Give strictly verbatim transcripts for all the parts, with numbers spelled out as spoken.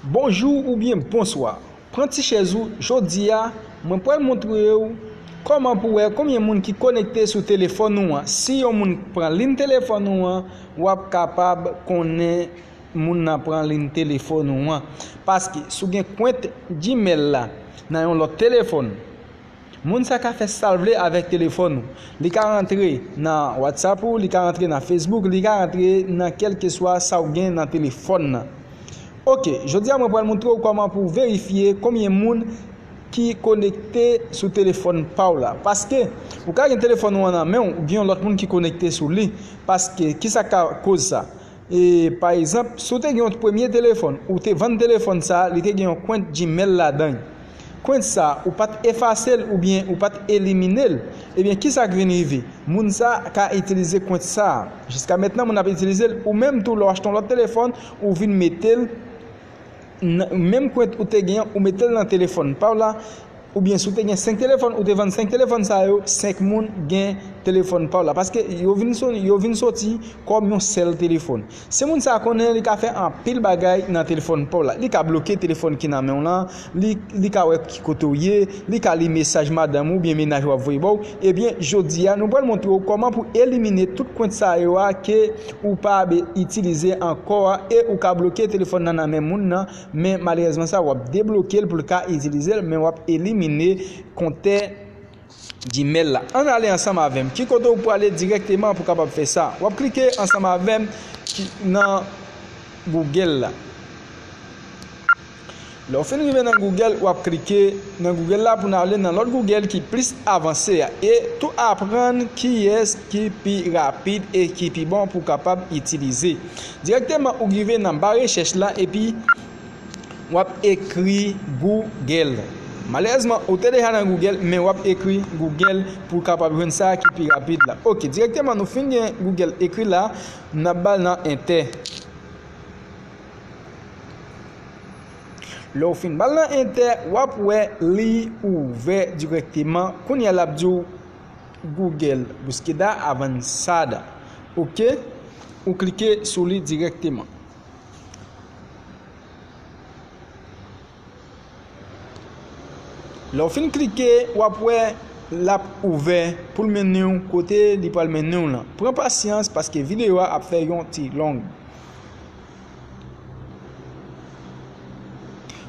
Bonjou oubyen bonswa. Pran ti chèz ou, jodi a, mwen pral montre w kòman pou wè konbyen moun ki konekte sou telefòn ou an. Si yon moun pran liy telefòn ou an, w ap kapab konnen moun nan pran liy telefòn ou an. Paske si w gen kont Gmail la nan yon lòt telefòn, moun sa ka fè sa l vle avèk telefòn ou. Li ka rantre nan WhatsApp ou, li ka rantre nan Facebook, li ka rantre nan kèlkeswa sa w gen nan telefòn nan. Oke, jodi a mwen pral montre w kòman pou w verifye konbyen moun ki konekte sou telefòn pa w la. Paske ou ka gen telefòn ou an nan men w, ou gen yon lòt moun ki konekte sou li. Paske kisa ka koz sa? E, pa egzanp, si w te gen yon premye telefòn, ou te vann telefòn sa a, li te gen yon kont Gmail ladan l. Kont sa a, ou pa t efase l oubyen ou pa t elimine l, ebyen, kisa k vin rive? Moun sa a ka itilize kont sa a. Jiska mentnan, moun ap itilize l. Ou menm tou, lè w achte yon lòt telefòn, ou vin mete l nan menm kont ou te gen an, ou mete l nan telefòn pa w la, oubyen si w te gen senk telefòn, ou te vann senk telefòn sa yo, senk moun gen telefòn pa w la. Paske yo vin so-, yo vin soti kòm yon sèl telefòn. Si moun sa a konnen, li ka fè anpil bagay nan telefòn pa w la. Li ka bloke telefòn ki nan men w lan, li, li ka wè ki kote w ye, li ka li mesaj madanm ou oubyen mennaj ou ap voye ba w. Ebyen, jodi a, nou pral montre w kòman pou elimine tout kont sa yo a ke ou pa be itilize ankò a, e ou ka bloke telefòn nan nan men moun nan, men malerezman sa, w ap debloke l pou l ka itilize l, men w ap elimine kontè Gmail la. Ann ale ansanm avè m. Ki kote w prale dirèkteman pou kapab fè sa? W ap klike ansanm avè m ki, nan Google la. Lè w fin rive nan Google, w ap klike nan Google la pou n ale nan lòt Google ki plis avanse a. E tou aprann kiyès ki pi rapid e ki pi bon pou kapab itilize. Dirèkteman, ou rive nan ba rechèch la epi w ap ekri Google. Malerezman, ou te deja nan Google, men w ap ekri Google pou w kapab jwenn sa ki pi rapid la. Oke, dirèkteman nou fin gen Google ekri la, n ap ba l nan Enter. Lè w fin ba l nan Enter, w ap wè li ouvè dirèkteman. Kounye a l ap di w Google Búsqueda Avanzada. Oke, ou klike sou li dirèkteman. Lè w fin klike, w ap wè l ap ouvè pou l mennen w kote li pral mennen w lan. Pran pasyans paske videyo a ap fè yon ti long.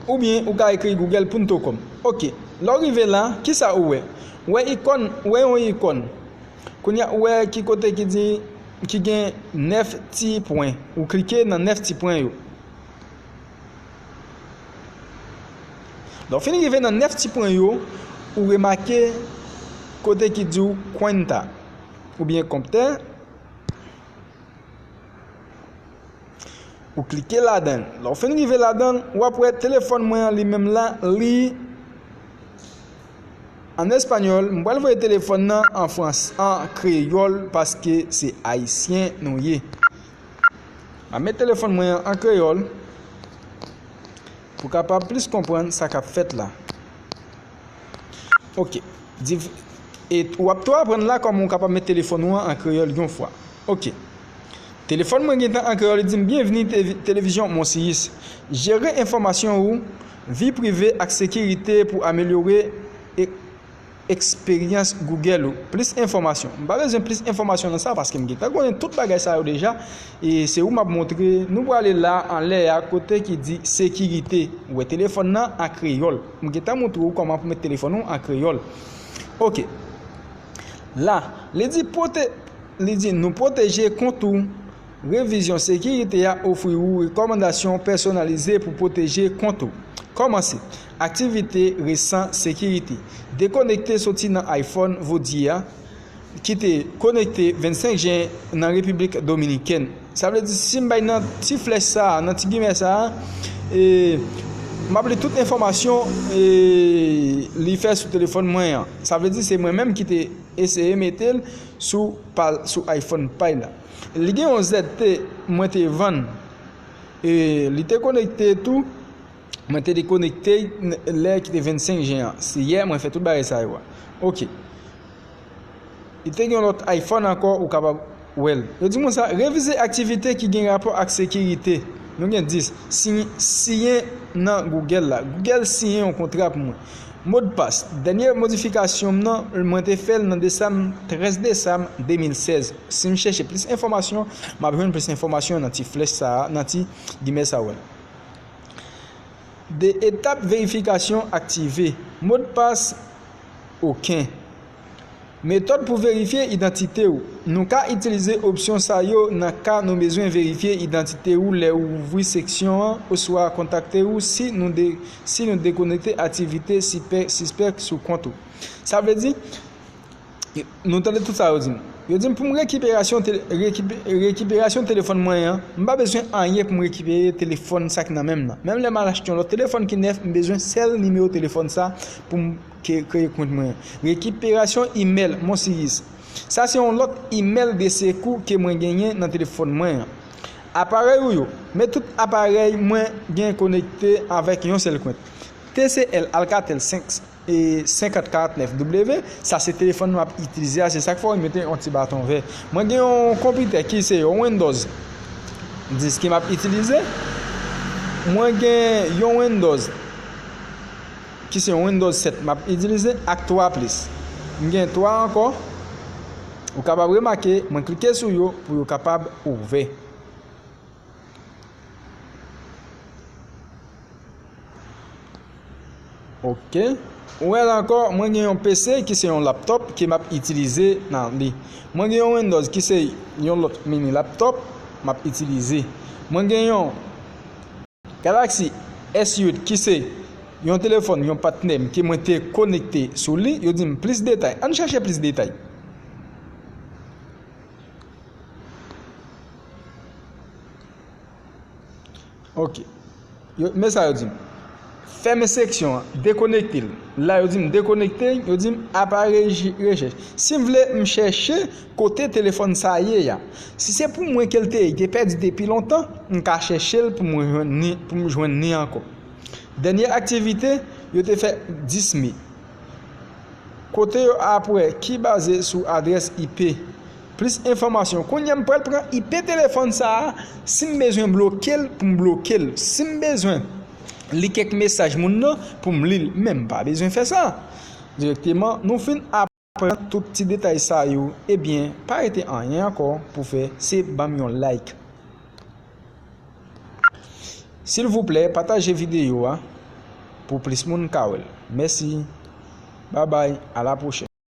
Oubyen ou ka ekri google punto com. Oke, lè w rive la, kisa ou wè? Ou wè ikòn, ou wè yon ikòn. Kounye a, ou wè ki kote ki di, ki gen nèf ti pwen. Ou klike nan nèf ti pwen yo. Lè w fin rive nan nèf ti pwen yo, ou remake kote ki di w cuenta, oubyen kòmantè. Ou klike ladan l. Lè w fin rive ladan l, w ap wè telefòn mwen an li menm la, li an espanyòl. M pral voye telefòn nan an frans-, an kreyòl, paske se ayisyen nou ye. M ap met telefòn mwen an an kreyòl pou w kapab plis konprann sa k ap fèt la. Oke. Div-, e w ap tou aprann la kòman w kapab met telefòn ou an an kreyòl yon fwa. Oke. Telefòn mwen gentan an kreyòl, li di m, "Byenvni, te-, televizyon Monsiris. Jere enfòmasyon ou, vi prive ak sekirite pou amelyore e-, eksperyans Google ou." Plis enfòmasyon. M pa bezwen plis enfòmasyon nan sa, paske m gentan konnen tout bagay sa yo deja. E se ou m ap montre. Nou prale la, anlè a, kote ki di sekirite. Ou wè telefòn nan an kreyòl. M gentan montre w kòman pou met telefòn ou an kreyòl. Oke. La, li di pwote-, li di nou pwoteje kont ou. Revizyon sekirite a ofri ou rekòmandasyon pèsonalize pou pwoteje kont ou. Kòmanse. Aktivite resan sekirite. Dekonekte soti nan iPhone Vodye a, ki te konekte vennsenk jen nan Repiblik Dominikèn. Sa vle di, si m bay nan ti flèch sa a, nan ti gimè sa a, e, m ap li tout enfòmasyon, e, li fè sou telefòn mwen an. Sa vle di, se mwen menm ki te eseye mete l sou pa-, sou iPhone pa l la. Li gen yon Z T mwen te vann. E, li te konekte tou. Mwen te dekonekte l lè ki te vennsenk jen an. Se yè mwen fè tout bagay sa yo a. Oke. Li te gen yon lòt iPhone ankò, ou kapab wè l. Yo di mwen sa, revize aktivite ki gen rapò ak sekirite. Nou gen dis. Siyen, siyen nan Google la. Google siyen yon kontra pou mwen. Modpas. Dènye modifikasyon m nan, mwen te fè l nan desanm, trèz desanm de mil sèz. Si m chèche plis enfòmasyon, m ap jwenn plis enfòmasyon nan ti flèch sa a, nan ti gimè sa a. De etap verifikasyon aktive. Modpas okenn. Metòd pou verifye idantite w. Nou ka itilize opsyon sa yo nan ka nou bezwen verifye idantite w lè w ouvri seksyon an oswa kontakte w si nou de, si nou dekonekte aktivite sipè, sispèk sou kont ou. Sa vle di, nou tande tout sa yo di m. Yo di m pou m rekiperasyon tele-, rekipe-, rekiperasyon telefòn mwen an, m pa bezwen anyen pou m rekipere telefòn sa ki nan men m nan. Menm lè m al achte yon lòt telefòn ki nèf, m bezwen sèl nimewo telefòn sa pou m ke-, kreye kont mwen an. Rekiperasyon imèl Monsiris. Sa se yon lòt imèl de sekou ke mwen genyen nan telefòn mwen an. Aparèy ou yo. Men tout aparèy mwen gen konekte avèk yon sèl kont. T C L Alcatel senk, e, senkant karant nèf W, sa se telefòn m ap itilize a, se sa k fè w mete yon ti baton vè. Mwen gen yon konpitè ki se yon Windows dis ke m ap itilize. Mwen gen yon Windows ki se yon Windows sèt m ap itilize ak twa plis. M gen twa ankò. Ou kapab remake, mwen klike sou yo pou yo kapab ouvè. Ok. Ou wè la ankò, mwen gen yon P C ki se yon laptop ke m ap itilize nan li. Mwen gen yon Windows ki se yon lòt mini laptop m ap itilize. Mwen gen yon Galaxy S uit ki se yon telefòn, yon patnè m ke mwen te konekte sou li. Yo di m plis detay. Ann chèche plis detay. Ok. Yo, men sa yo di m. Fèmen seksyon an, dekonekte l. La yo di m dekonekte, yo di m aparèy rechèch. Si m vle m chèche kote telefòn sa ye a. Si se pou mwen ke l te ye, te pèdi depi lontan, m ka chèche l pou mwen jwenn ni, pou m jwenn ni ankò. Dènye aktivite, yo te fè dis me. Kote yo apre ki baze sou adrès I P. Plis enfòmasyon. Kounye a m pral pran I P telefòn sa a, si m bezwen bloke l, pou m bloke l. Si m bezwen li kèk mesaj moun nan, pou m li l. Men m pa bezwen fè sa. Dirèkteman, nou fin aprann tout ti detay sa yo, ebyen, pa rete anyen ankò pou fè, se ban m yon like. Silvouplè, pataje videyo a pou plis moun ka wè l. Mèsi. Babay, a la pwochèn.